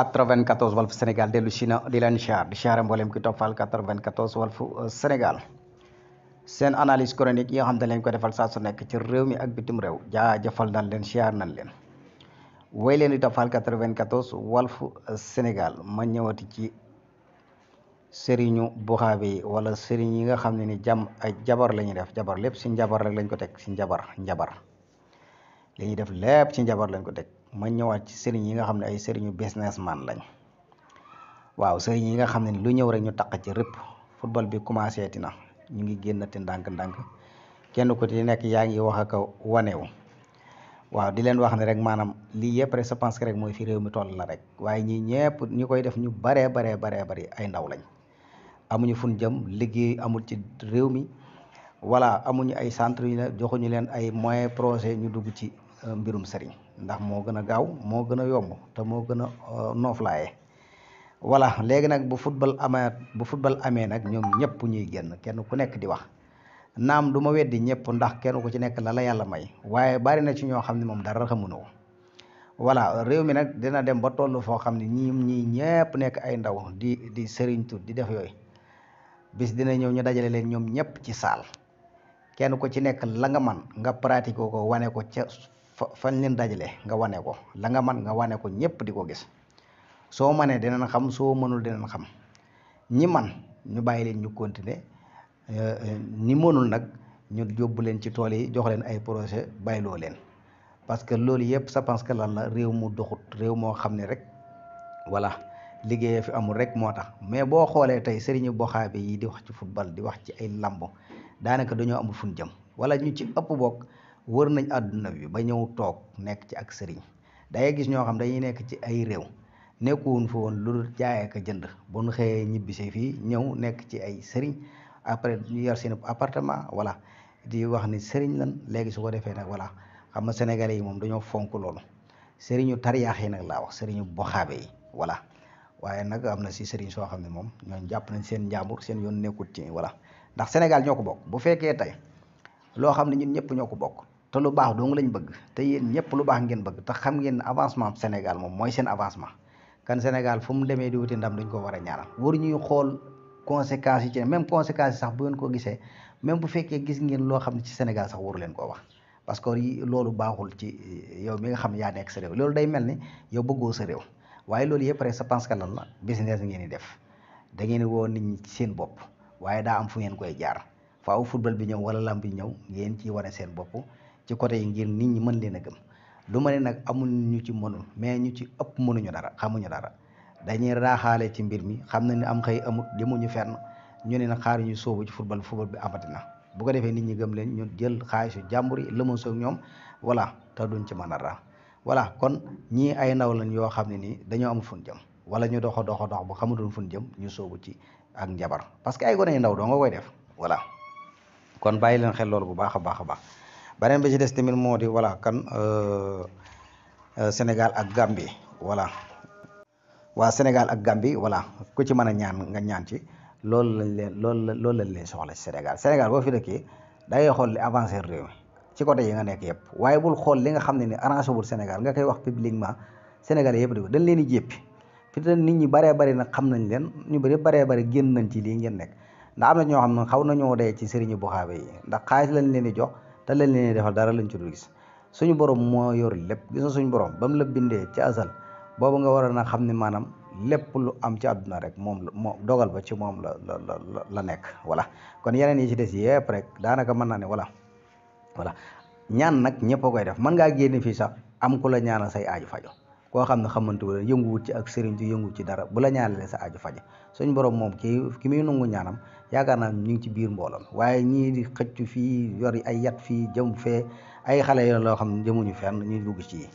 94 Walf Sénégal dellu si na di leen siyaar di siyaare mboolem ki toppal 94 Walf Sénégal seen analyse chronique yi nga xam ne leen ko defal saa su nekk ci réew mi ak bitim réew jaajëfal nañ leen siyaar nañ leen woy leen di toppal 94 Walf Sénégal ma ñëwati ci sëriñu buxaabe yi wala sëriñ yi nga xam ne ni ay jabar la ñuy def jabar lépp si njabar rek lañ ko teg si njabar li ñuy def lépp ci njabar lañ ko teg ma ñëwaat ci sëriñ yi nga xam ne ay sëriñu businessman lañ waaw sëriñ yi nga xam ne lu ñëw rek ñu taq ci rëpp football bi commencé tina ñu ngi génnati ndànk-ndànk kenn ku ci nekk yaa ngi wax ak wanewu waaw di leen wax ne rek maanaam lii yëpp rek je pense que rek mooy fi réew mi toll la rek waaye ñii ñëpp ñu koy def ñu baree bari ay ndaw lañ amuñu fun jëm liggéey amul ci réew mi voilà amuñu ay centre yu ne joxuñu leen ay moyens projet ñu dugg ci mbirum sëriñ ndax moo gën a gaaw moo gën a yomb te moo gën a nooflaaye voilà léegi nag bu football amee nag ñoom ñëpp ñuy génn kenn ku nekk di wax naam du ma weddi ñëpp ndax kenn ku ci nekk la yàlla may waaye bari na ci ñoo xam ne moom dara xamuñu ko voilà réew mi nag dina dem ba toll foo xam ne ñii ñëpp nekk ay ndaw di sëriñ tur di def yooyu bis dina ñëw ñu dajale leen ñoom ñëpp ci saal kenn ku ci nekk la nga man nga pratique ko wane ko ca fañ leen dajale nga wane ko la nga man nga wane ko ñëpp di ko gis soo manee dinañ xam soo mënul dinañ xam ñi man ñu bàyyi leen ñu continuer ñi mënul nag ñu yóbbu leen ci tool yi jox leen ay projet bàyyiloo leen parce que loolu yëpp ça pense que lan la réew mu doxut réew moo xam ne rek voilà liggéey fi amul rek moo tax mais boo xoolee tey sëriñu boxaabe yi di wax ci football di wax ci ay lamb daanaka dañoo amul fu ñu jëm wala ñu ci ëpp bokk wër nañ àdduna bi ba ñëw toog nekk ci ak sëriñ dangay gis ñoo xam dañuy nekk ci ay réew nekkuwun fa woon lu dul jaay ak jënd bu ñu xëyee ñibbisi fii ñëw nekk ci ay sëriñ après ñu yor seen appartement voilà di wax ni sëriñ lan léegi su ko defee nag voilà xam nga sénégalais yi moom dañoo fonk loolu sëriñu tariyaax yi nag laa wax sëriñu boxaabe yi voilà waaye nag am na si sëriñ soo xam ne moom ñooñ jàpp nañ seen njàmbur seen yoon nekkut ci voilà ndax Sénégal ñoo ko bokk bu fekkee tey loo xam ne ñun ñëpp ñoo ko bokk te lu baax dong lañ bëgg te yéen ñëpp lu baax ngeen bëgg te xam ngeen avancement Sénégal moom mooy seen avancement kan Sénégal fu mu demee di wuti ndam dañ ko war a ñaanal waru ñuy xool conséquences yi ci même conséquences yi sax bu ngeen ko gisee même bu fekkee gis ngeen loo xam ne ci Sénégal sax waru leen koo wax parce que loolu baaxul ci yow mi nga xam ne yaa nekk sa réew loolu day mel ni yow bëggoo sa réew waaye loolu yëpp rek je pense que lan la business ngeen di def da ngeen di woo nit ñi ci seen bopp waaye daa am fu ngeen koy jaar faaw football bi ñëw wala lamb bi ñëw ngeen ci wane seen bopp ci côté yi ngir nit ñi mën leen a gëm du ma ne nag amul ñu ci mënul mais ñu ci ëpp mënuñu dara xamuñu dara dañuy raaxaale ci mbir mi xam na ni am xëy amut demuñu fenn ñu ne nag xaar ñu sóobu ci football bi amati na bu ko defee nit ñi gëm leen ñu jël xaalisu jàmbur yi lëma soog ñoom voilà te duñ ci mën a ra voilà kon ñii ay ndaw lañ yoo xam ne nii dañoo amul fun jëm wala ñu dox bu xamutoon fun jëm ñu sóobu ci ak njabar parce que ay gone yu ndaw doo nga koy def voilà kon bàyyi leen xel loolu bu baax a baax beneen bi ci des tamit moo di voilà kan Sénégal ak Gambie voilà waa Sénégal ak Gambie voilà ku ci mën a ñaan nga ñaan ci loolu lañ leen soxla ci Sénégal boo fi dëkkee da ngay xool li avancé réew mi ci côté yi nga nekk yëpp waaye bul xool li nga xam ne ni arrangé wul Sénégal nga koy wax publiquement Sénégalais yëpp di ko dañ leen di jéppi fi te nit ñi baree bari nag xam nañ leen ñu bari génn nañ ci lii ngeen nekk ndax am na ñoo xam ne xaw nañoo dee ci sëriñu boxaabe yi ndax xaalis lañ leen di jox te lañ leen di defal dara lañ ci dul gis suñu borom moo yor lépp gis na suñu borom ba mu la bindee ci asal boobu nga war a nag xam ne maanaam lépp lu am ci àdduna rek moom dogal ba ci moom la nekk voilà kon yeneen yi ci des yëpp rek daanaka mën naa ne voilà ñaan nag ñëpp a koy def mën ngaa génne fii sax am ku la ñaanal say aaju fajo koo xam ne xamante wu yënguwut ci ak sëriñ ci yënguwut ci dara bu la ñaanalee sa aaju fajo suñ borom moom ki muy nangu ñaanam yaakaar naa ñu ngi ci biir mbooloon waaye ñii di xëccu fii yor ay yat fii jëm fee ay xale yoo loo xam ne jëmuñu fenn ñuy dugg ci